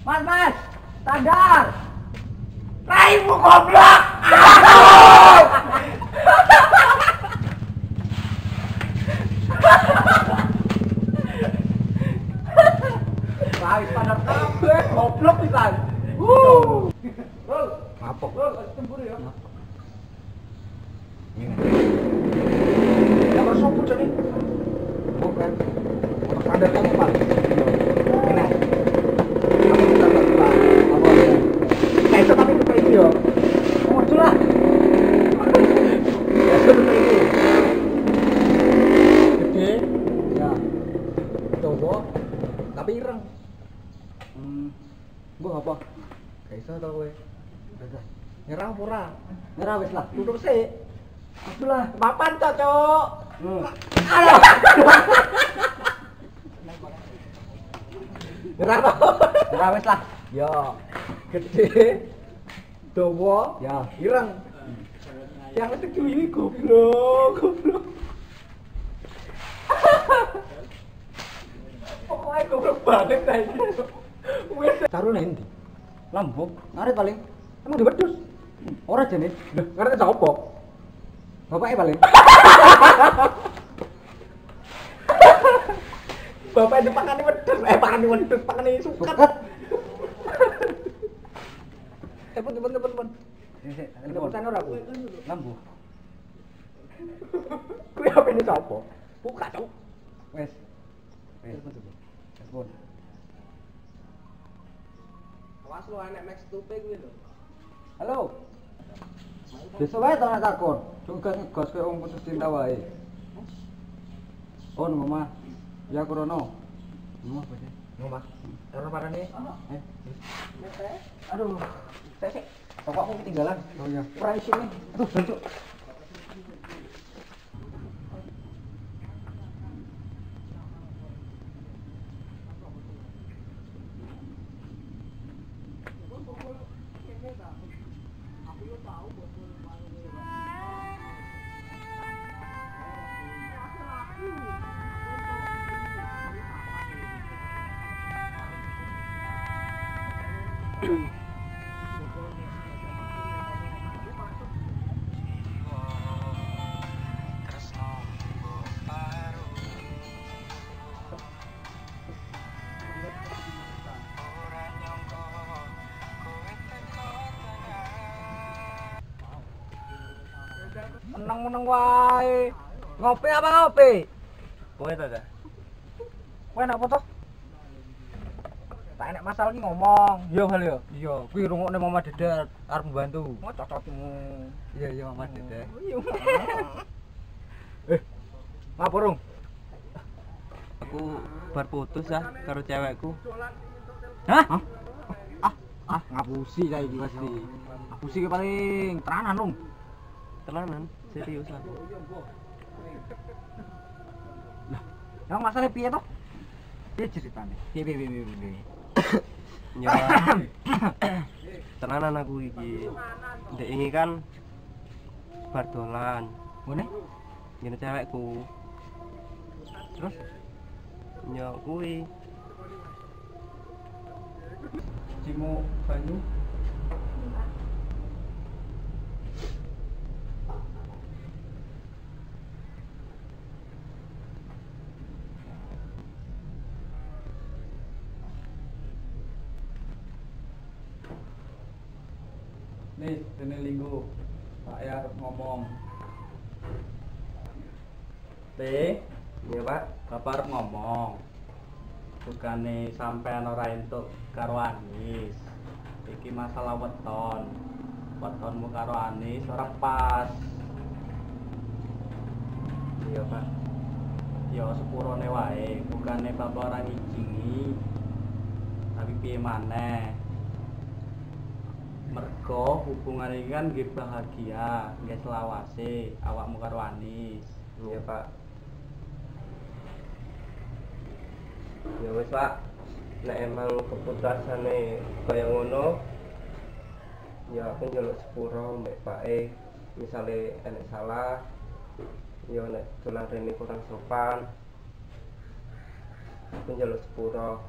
Mas, mas, sadar. Raimu goblok. Rai sadar kabeh goblok pisan. Rol, ngapok. Rol, cemburu ya. Ya sopo jane? Bukan. Sadar kamu paling. Enak. Aku tak tak. Apa ya? Itu tapi itu itu yo. Waduh lah. Ya itu itu. Gede. Ya. Dawa tapi ireng. Mbok apa? Gak iso to kowe. Nyerah apa ora? Nyerah wis lah. Tutup sik. Aduh lah. Papan to, Cuk. Aduh. Nyerah to. Nyerah wis lah. Ya. Gede. Dawa. Ya. Ireng. Yang itu cuy goblok, goblok. Pokoknya goblok banget ta iki. Wis taruh nang ndi? Lambung, ngarit paling. Emang di wedhus? Ora jane. Lho, ngarit sapa? Bapake paling. Bapak itu pakane wedhus, pakane wedhus, pakane suket. Telepon, telepon, telepon. Sik, telepon ora aku. Lambu. Kuwi HP-ne sapa? Buka, Cuk. Wes. Telepon, telepon. Awas lu enek Max Tupe kuwi lho. Halo. Besok wae ta takon. Juga ngegas koyo wong putus cinta wae. Oh, nang omah. Ya krono. Nang omah bocah. Nang omah. Rono parane. Eh. Aduh. Sik sik. Rokokku ketinggalan. Oh iya. Ora iso nih. Aduh, bentuk. Meneng-meneng wae. Ngopi apa ngopi? Kowe ta, Cak? Kowe enak apa toh? Tak enak masalah iki ngomong. Iya kali ya. Iya, kuwi rungokne Mama Dede arep membantu. Oh, cocokmu. Iya, iya Mama Dede. Iya. Ngapa rung? Aku bar putus ah karo cewekku. Hah? Ah, ngapusi ta iki pasti. Ngapusi ki paling tenanan rung. Tenanan, serius aku. Lah, emang masalahnya piye toh? Piye ceritane? Piye piye piye piye. Ya. Tenanan aku iki. Ndek ini kan bar dolan. Ngene? Ngene cewekku. Terus ya kuwi. Cimu banyu. Nih, dene linggo. Pak ya arep ngomong. Le, iya Pak, Bapak arep ngomong. Bukane sampean ora entuk karo Anis. Iki masalah weton. Wetonmu karo Anis ora pas. Iya Pak. Ya sepurone wae, bukane Bapak ora ngijini. Tapi piye maneh? Mergo hubungan iki kan nggih bahagia, nggih selawase awakmu karo Anis. Iya Pak. Ya wis Pak, nek emang keputusane kaya ngono ya aku njaluk sepuro mbek Pake. Misale enek salah, ya nek dolan rene kurang sopan, aku njaluk sepuro.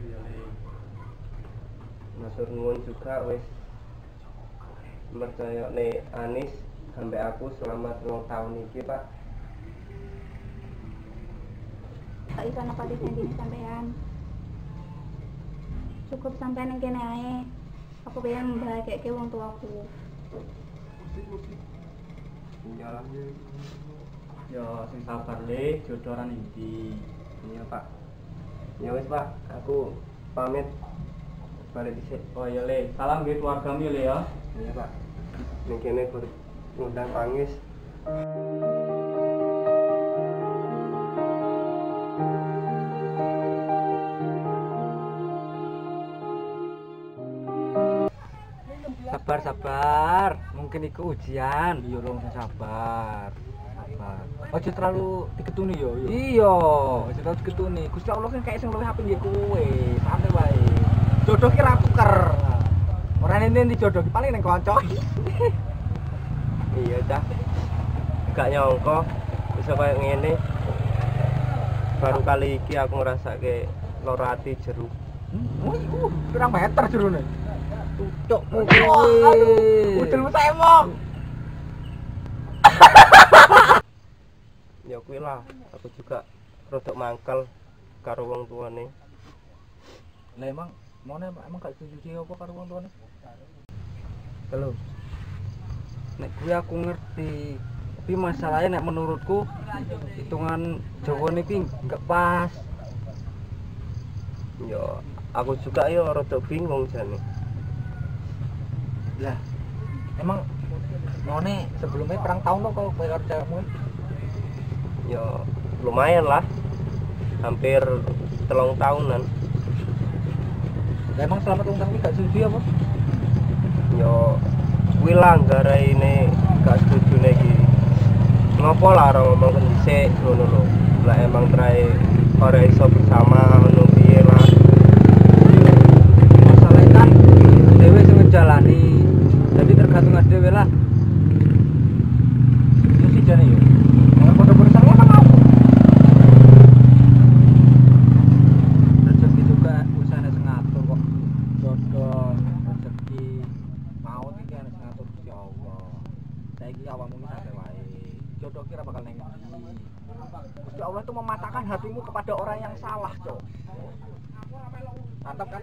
Iya Le. Matur nuwun juga wis mercayane Anis sampai aku selama 3 tahun iki Pak. Tak iso nepati janjine sampean. Cukup sampean ning kene ae. Aku pengen mbahagiake wong tuaku. Iya lah. Ya sing sabar Le, jodoh ora ning ndi. Iya Pak. Ya wis Pak, aku pamit balik dhisik. Oh iya Le, salam nggih keluargamu Le ya. Iya Pak. Ning kene ngundang pangis. Sabar sabar, mungkin iku ujian. Iya rong sabar. Sabar. Aja terlalu diketuni yo. Iya, aja terlalu diketuni. Gusti Allah kan kayak sing luwih apik nggih kowe. Santai wae. Jodoh ki ra tuker. Ora nene dijodoh ki paling ning kanca. Iya cah. Gak nyangka iso kaya ngene. Baru kali iki aku ngrasake lara ati jeru. Oh iku pirang meter jerone? Tucukmu kuwi. Udelmu semok. Ya kuwi lah, aku juga rodok mangkel karo wong tuane. Lah emang mone emang gak setuju apa karo wong tuane? Halo. Nek kuwi aku ngerti, tapi masalahnya nek menurutku hitungan Jawa niki enggak pas. Ya aku juga ya rodok bingung jane. Lah, emang mone sebelumnya perang tahun kok kowe karo cewekmu? Ya lumayan lah, hampir 3 tahunan. Lah emang selama 3 tahun gak setuju apa? Ya kuwi lah nggarai gak setuju iki. Ngopo lah ora ngomong dhisik ngono lho. Lah emang trae ora iso bersama ngono piye lah. Masalahnya kan dhewe sing ngejalani. Jadi tergantung dhewe lah. Yo sih jane yo. Nek padha bersama kan apa? Rezeki juga usahane sing ngatur kok. Gusti Allah itu mematahkan hatimu kepada orang yang salah, Cok. Mantap kan?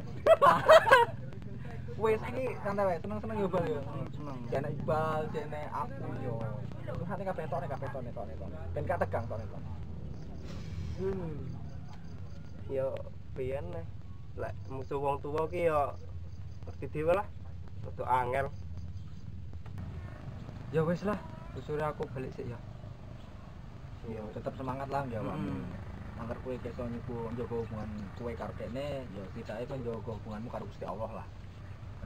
Wes iki santai wae, seneng-seneng yo Bal yo. Seneng. Jane Iqbal, jane aku yo. Tuhane kabeh tokne kabeh tokne tokne. Ben gak tegang tokne tokne. Yo piyen leh. Lek musuh wong tuwa ki yo ngerti dhewe lah. Rada angel. Ya wis lah, sore aku balik sik ya. Yo tetep semangat lah ya, Pak. Angger kowe iso njogo hubungan kowe karo dekne, ya setidake kowe njogo hubunganmu karo Gusti Allah lah.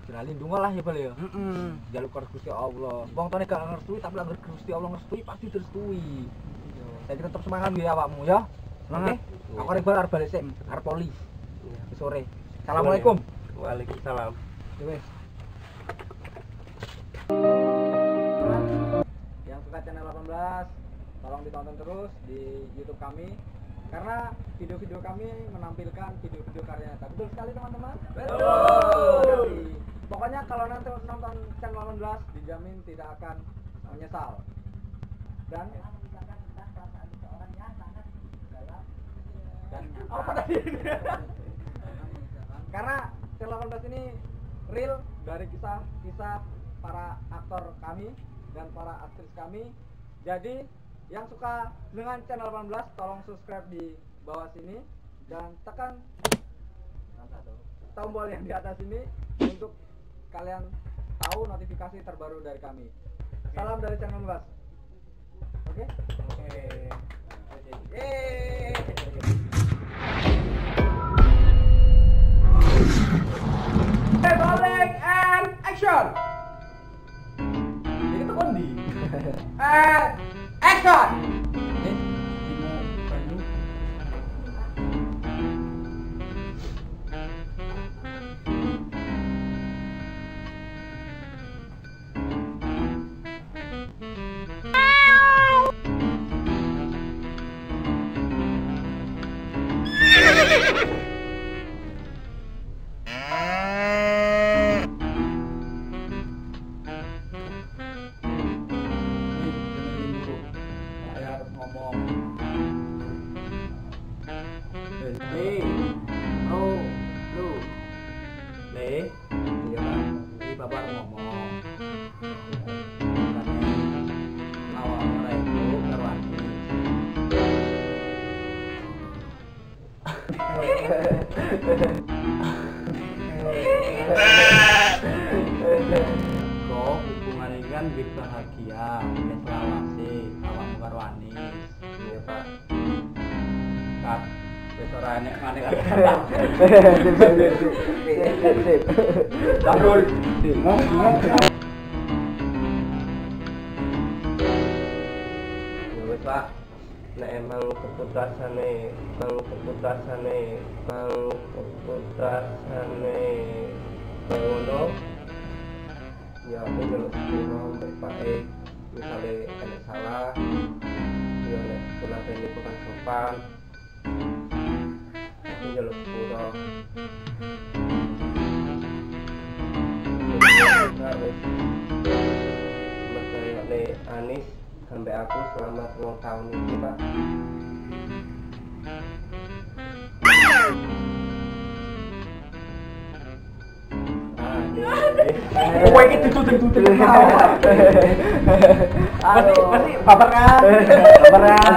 Aja lali ndonga lah ya Bal ya. Heeh. Njaluk karo Gusti Allah. Wong tone gak ngerestui tapi angger Gusti Allah ngerestui pasti direstui. Iya. Saiki tetep semangat ya awakmu ya. Semangat. Oke. Aku arep arep balik sik, arep poli. Sore. Assalamualaikum. Waalaikumsalam. Ya wes. Yang suka channel 18, tolong ditonton terus di YouTube kami karena video-video kami menampilkan video-video karya nyata. Betul sekali teman-teman? Betul. Pokoknya kalau nanti nonton channel 18 dijamin tidak akan menyesal. Dan apa tadi? Karena channel 18 ini real dari kisah-kisah para aktor kami dan para aktris kami. Jadi yang suka dengan channel 18 tolong subscribe di bawah sini dan tekan tombol yang di atas ini untuk kalian tahu notifikasi terbaru dari kami. Salam dari channel 18. Oke? Oke. Yeay. Rolling and action. Ini tuh kondi. Action. Nih, Timo Banyu. Kok hubungan ini kan wis bahagia, wis selawase, awakmu karo Anis. Iya, Pak. Kak, wis ora enek maneh. Sip, sip. Ya wis, Pak. Nek emang keputusane, bang keputusane ngono. Ya aku njaluk sepuro mbek Pak E. Misale enek salah, ya nek tuladane kurang sopan, aku njaluk sepuro. Wis mergane Anis sampai aku selama 2 tahun ini, Pak. Kowe iki dituting-tuting. Pasti baper kan? Baper kan?